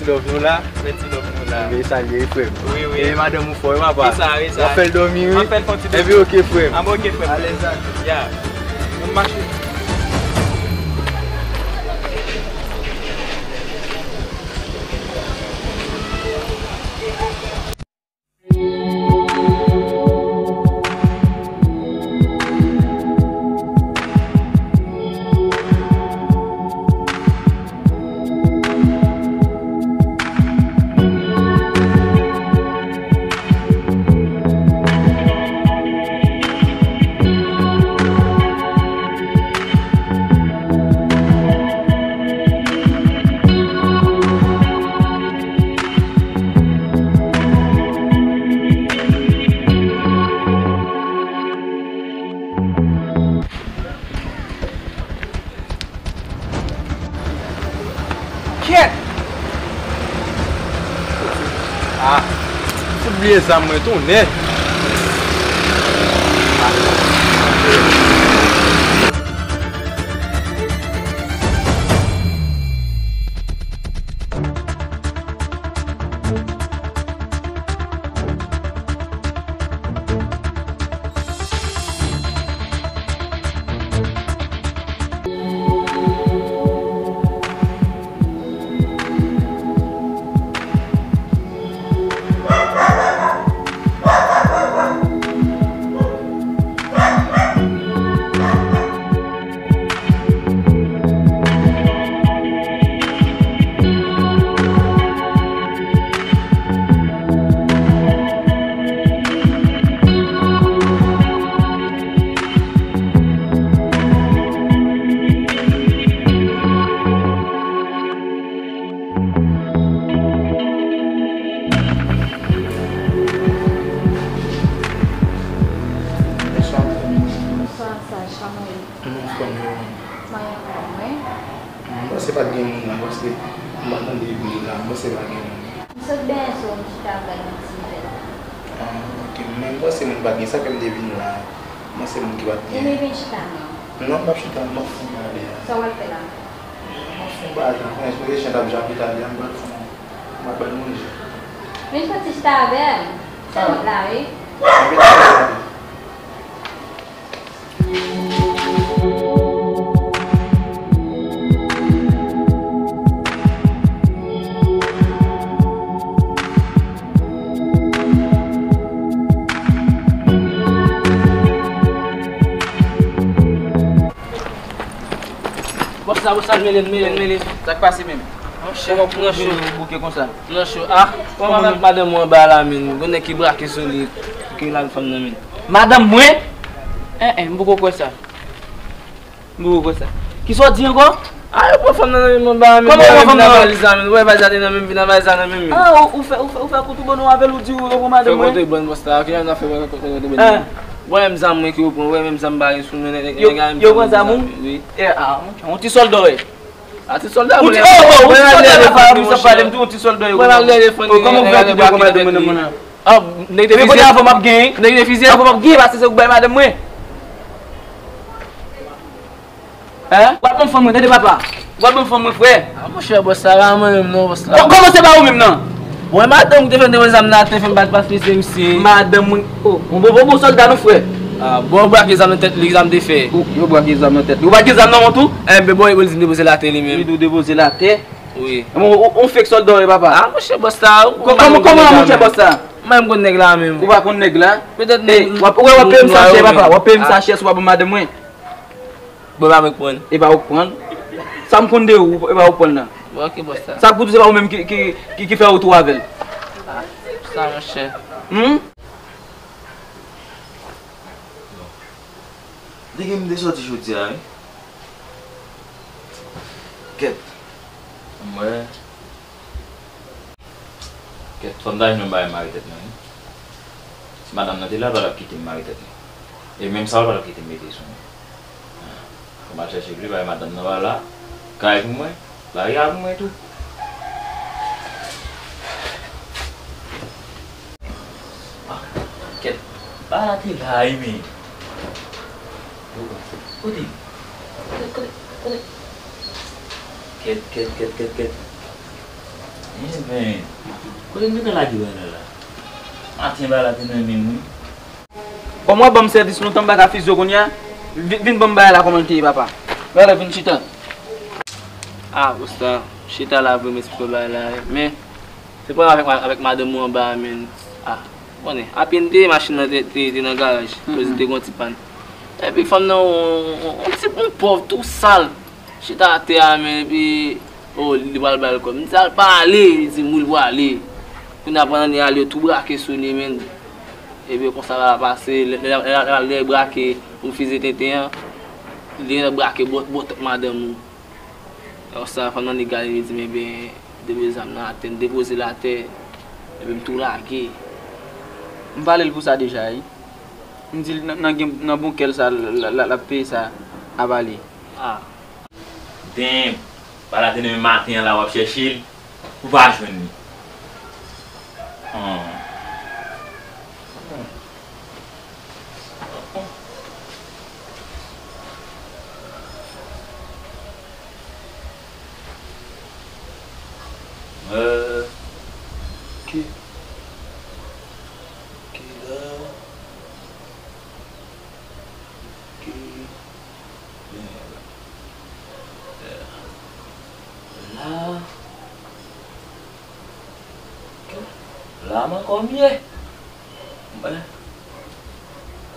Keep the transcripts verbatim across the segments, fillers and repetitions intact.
Love nou la. Mèsi love nou la. Wi, sa l ye, frè m. Wi, wi. E madanm ou fò, wi, papa. Wi, sa, wi, sa. W ap fè l dòmi, wi. M ap fè l fè yon ti dòmi. Epi, oke, frè m. Ah, bon, oke, frè m. Alèz, alèz. Ya. Nou mache. Kèt! Ah, fout bliye zam mwen tou nèt. Bonswa, saj, kòman w ye? Mwen anfòm, wi. Mwen anfòm, wi. Mwen panse pa t gen moun la, paske m pa tande bri la, mwen panse pa gen moun. M sot benyen sou, m chita avèk yon ti jèn. Ah, ok, men m panse moun pa t gen, sa fè m te vin la. M panse moun ki pa t gen. Ou vin chita non? Non, m p ap chita, m ap fon pale a. Sa w al fè la? M ap fon bagay la, konnen sou echanj ap jape talè a, m pral fon, m ap bay manje. Vin fè ti chita avè m. Se wont la, wi. Mwen vin chita avè m. Bòs la, bòs la, mele, mele, mele. Sa k pase menm? Monchè, kòman pou ou bouke konsa? Nan cho. Ah, kòman avèk madanm ou anba la, men? Gon nèg ki brake sou li, ki lage fanm nan, men. Madanm mwen? En, en, m poko kwè sa. M poko kwè sa. Kisa w di ankò? Ah, yo pran fanm nan nan men mwen ba men. Kòman yo pran fanm nan? Valiz la men. Wè valiz la te nan men m, vin nan valiz la nan men m. Ah, ou, ou fè, ou fè, ou fè kontrebann ou avè l, ou di ou pran madanm mwen? Fè kontrebann, bòs la. Kilè n ap fè kontrebann? Hein? Wè menm zam mwen ke yo pran, wè menm zam m pa gen sou mwen, nèg, nèg la menm zam mwen. Yo pran zam ou? Wi. Eh, ah, yon ti sòlda w ye. Ah, ti sòlda mwen. Ou ti, oh, oh, ou ti sòlda la, pa misye pale m tou, yon ti sòlda yo. Wè, m al gade fann. Oh, kòman w fè kite w pran madanm mwen nan men w? Ah, nèg te fizye. Epi kote avan m ap genyen? Nèg te fizye. Avan m ap genyen, paske se ou k bay madanm mwen. Hein? W ap ban m fanm mwen, tande papa. W ap ban m fanm mwen, frè. Ah, monchè, bòs, sa pa mwen menm non, bòs la. Kò-, kòman se pa ou menm nan? Bon, e madanm ki te fè m te wè zam nan atè, fè m bat pa fizye misye. Madanm mwen, oh, bon, bon, bon, bon sòlda nou, frè. Ah, bon, yo brake zam nan tèt li, zam te fè. Ou, yo brake zam nan tèt li. Ou pa gen zam nan men w tou? Eh, ben, bon, li di m depoze l atè li menm. Li di w depoze l atè? Wi. Bon, ou, ou fake sòlda w ye, papa. Ah, monchè, bòs la. Kò-, kòman, kòman, monchè, bòs la? Mwen, m konn nèg la menm. Ou pa konn nèg la? Petèt nèg. W ap, w ap peye m sa chè, papa. W ap peye m sa chè si w pa ban madanm mwen. Bon, pa mwen k pran l. E pa ou k pran l. Sa m konn de ou, e pa ou k pran l nan. Bon, ok, bòs la. Sa k pou di se pa ou menm ki, ki, ki, ki fè wout ou avè l. Ah, sa, monchè. Hmm? Te gen m te sòti jodi a, wi. Kèt. M wè. Kèt, fò m ta jwenn yon bagay mare tèt mwen, wi. Si madanm nan te la, l pa t ap kite m mare tèt mwen. E menm sa, l pa t ap kite m mete sou mwen. Fò m al chèche pli, bagay madanm nan pa la. Kay pou mwen, bagay a pou mwen tou. Ah, kèt, bagay la te la, wi, men. Kote? Kote? Kote? Kote? Kèt, kèt, kèt, kèt, kèt. Enben, kote n gentan lage bagay la la? Maten bagay la te nan men m, wi. Kòm w ap ban m sèvis lontan, m pa ka fizo kounye a. Vin, vin ban m bagay la kòman l te ye, papa. Bagay la vin chita. Ah, Busta, chita la vre, m esplike w bagay la, men se pwoblèm avèk ma-, avèk madanm ou anba a, men. Ah, ou konnen, apye n te ye, machin nan te, te, te nan garaj, koz li te gon ti pàn. Epi fanm nan, on, on, on ti, on pòv tou sal. Chita atè a, men, epi, oh, li pral ba l kòb. M di al pale, li di m wi, l pwale. Kounye a pandan li ale, yo tou brake sou li, men. Epi konsa l al pase, lè, lè, lè, lè l brake pou fize tenten an, li gentan brake bò, bò tèt madanm ou. Lè konsa, fanm nan li gade, li di m, ebyen, depoze zam nan atè, m depoze l atè, epi m tou lage. M pale l pou sa deja, wi. M di l nan, nan gen, nan bon kè l sa, l, l, l, l ap peye sa, a pale. Ah. Damn! Bagay la te nan men maten an la, w ap chèche l, ou pa jwenn li. Hum. Euh, ki, ki la? Ki, la, la m ankò m ye. Mwen,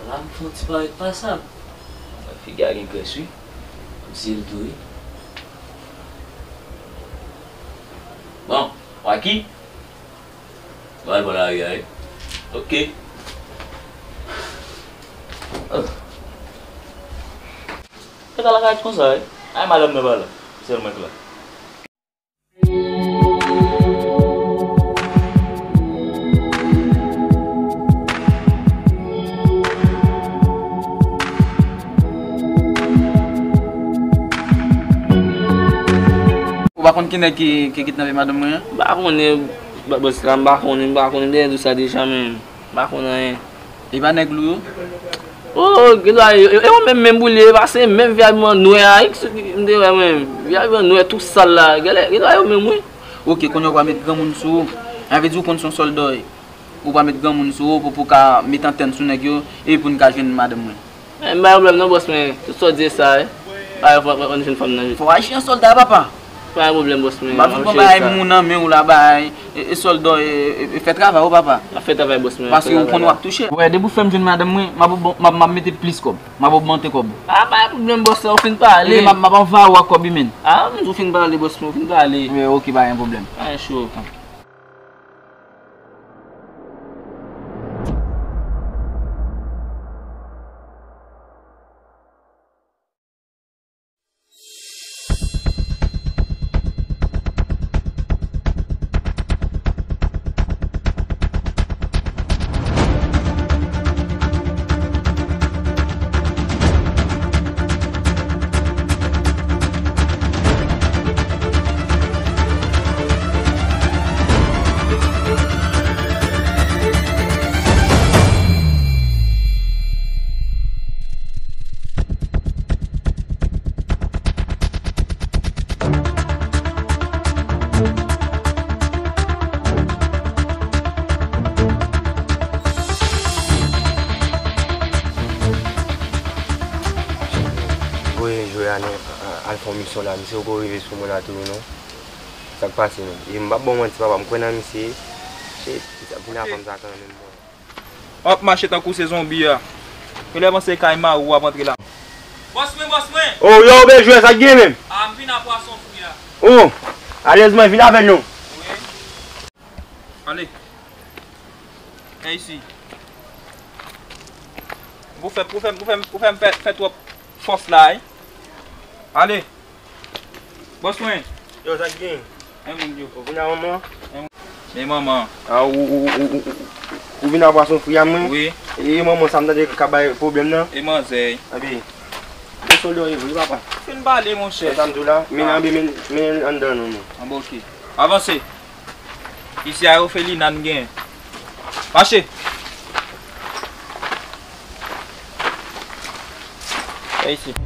la m fè yon ti parèt pasab. Mwen, figi a gen grès, wi. M siye l tou, wi. Bon, Waki. Mwen al bò lari a, wi. Ok. Oh. Mwen ta lakay konsa, wi. Ay, madanm nan pa la. Sèl mwen k la. Ou pa konn ki nèg ki, ki kidnape madanm mwen an? M pa konnen, bò-, bòs la, m pa konnen, m pa konnen, m te di w sa deja, men m pa konn anyen. E pa nèg lou yo? Oh, gen dwa e, e, e yo menm, menm pou l ye, e pa se menm vyabiman nwè a, m te wè mwen, vyabiman nwè tou sal la, gen lè, gen dwa yo menm, wi. Ok, kounye a ou pral met granmoun sou ou. Sa vle di ou konn se yon sòlda w ye. Ou pral met granmoun sou ou pou, pou w ka met antèn sou nèg yo, epi pou n ka jwenn madanm mwen. Eh, m pa gen pwoblèm non, bòs mwen. Tout sa w di e sa, wi. Pa gen pwoblèm, ann jwenn fanm nan. Fò w aji an sòlda, papa. Pa gen pwoblèm, bòs mwen. M ap vin pran bagay moun nan men w la, bay, e, e sòlda, e, e, e fè travay ou, papa. M ap fè travay, bòs mwen. Paske ou konn w ap touche. Wè, depi w fè m jwenn madanm mwen, m ap, m ap, m ap mete plis kòb. M ap ogmante kòb. Ah, pa gen pwoblèm, bòs la, ou fin pale. Epi m ap, m ap anvaye w ak kòb wi, menn. Ah, m di w fin pale, bòs mwen, ou fin pale. Wi, ok, pa gen pwoblèm. Pa gen cho. Voye jwe a non, a, a, al fè yon misyon la, misye poko rive sou mwen la tou non. Sa k pase menm? E m p ap ba w manti papa, m kwè nan misye. Shit, misye ap vin avan m sa kanmenm mwen. W ap mache tankou se zonbi a. Genlè panse kay mari w w ap antre la. Bòs mwen, bòs mwen! Oh, yo, oubyen jwè, sa k gen menm? A, m vin a pwason fri a. Oh, alèz mwen, vin avè l non. Wi. Ale. Vin isi. Pou fè, pou fè, pou fè, pou fè m fè, fè twòp fòs la, wi. Ale. Bòs mwen. Yo, sa k gen? An moun yo. Ou vin a manman? Men manman. A, ou, ou vin a pwason fri a mwen? Wi. E manman sa m tande k ap bay pwoblèm nan? E manzè. Epi, ou sòlda w ye vre, papa. Fin pale, monchè. Sa m di w la, men anbe, men, men anndan non, non. Anben, ok. Avanse. Isi a ofelina n gen. Mache! Fè isi.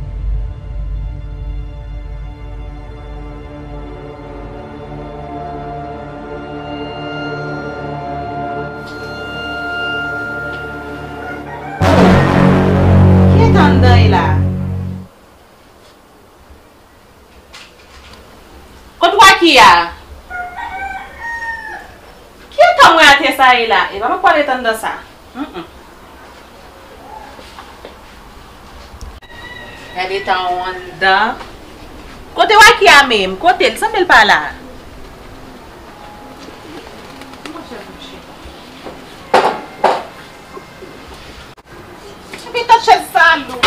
Ki a? Ki eta mwen atè sa ye la? E pa mwen pral ret anndan sa. Mm-mm. Gade eta w anndan. Kote Waky a menm? Kote l? Sanble l pa la. Epi tout chèz sa lou.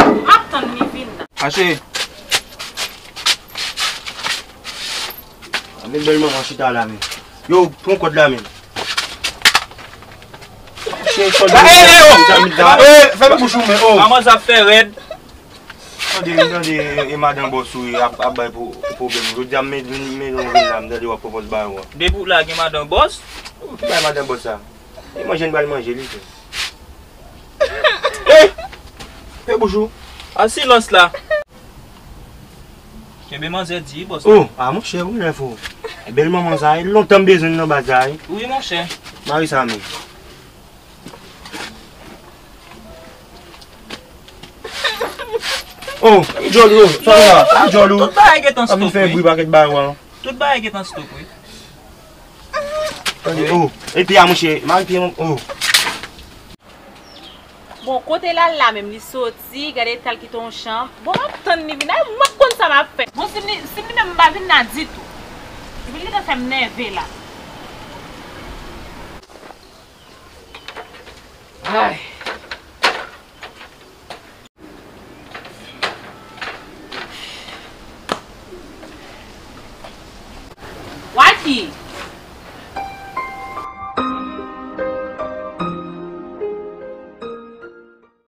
M ap tann li vin nan. Mache. Anben bèl manman chita la menm. Yo, pran kòd la menm. Mache, kòd la. Fèmen bouch ou men, oh. Manman sa fè rèd. Tande, m tande e madan bòs ou ap, ap bay pou, pou pwoblèm. Jodi a m met, vin, met yon vin la, m tande w ap pwopòz bagay ou an. Depi w la gen madan bòs? Ou ki bay madan bòs sa? E manje n pral manje li tou. Hey! Fè bouch ou. A silans la. Kenbe manzè di, bòs. Oh, a monchè, ou lè fò. E bèl manman sa, e lontan m bezwen l nan baz sa, wi. Wi, monchè. Mari sa menm. Oh, ki djòl ou, sa la, ki djòl ou. Tout bagay gentan stop, wi. Ap vin fè bri pakèt bagay ou an. Tout bagay gentan stop, wi. Tande, oh, epi a monchè, mari pye, oh. Bon, kote l al la menm, li soti, gade eta l kite yon chan. Bon, m ap tann li vin la, mwen konn sa m ap fè. Bon, si m li, si m li menm, m pa vin la ditou. Epi li gentan fè m nève la. Ay. Waky,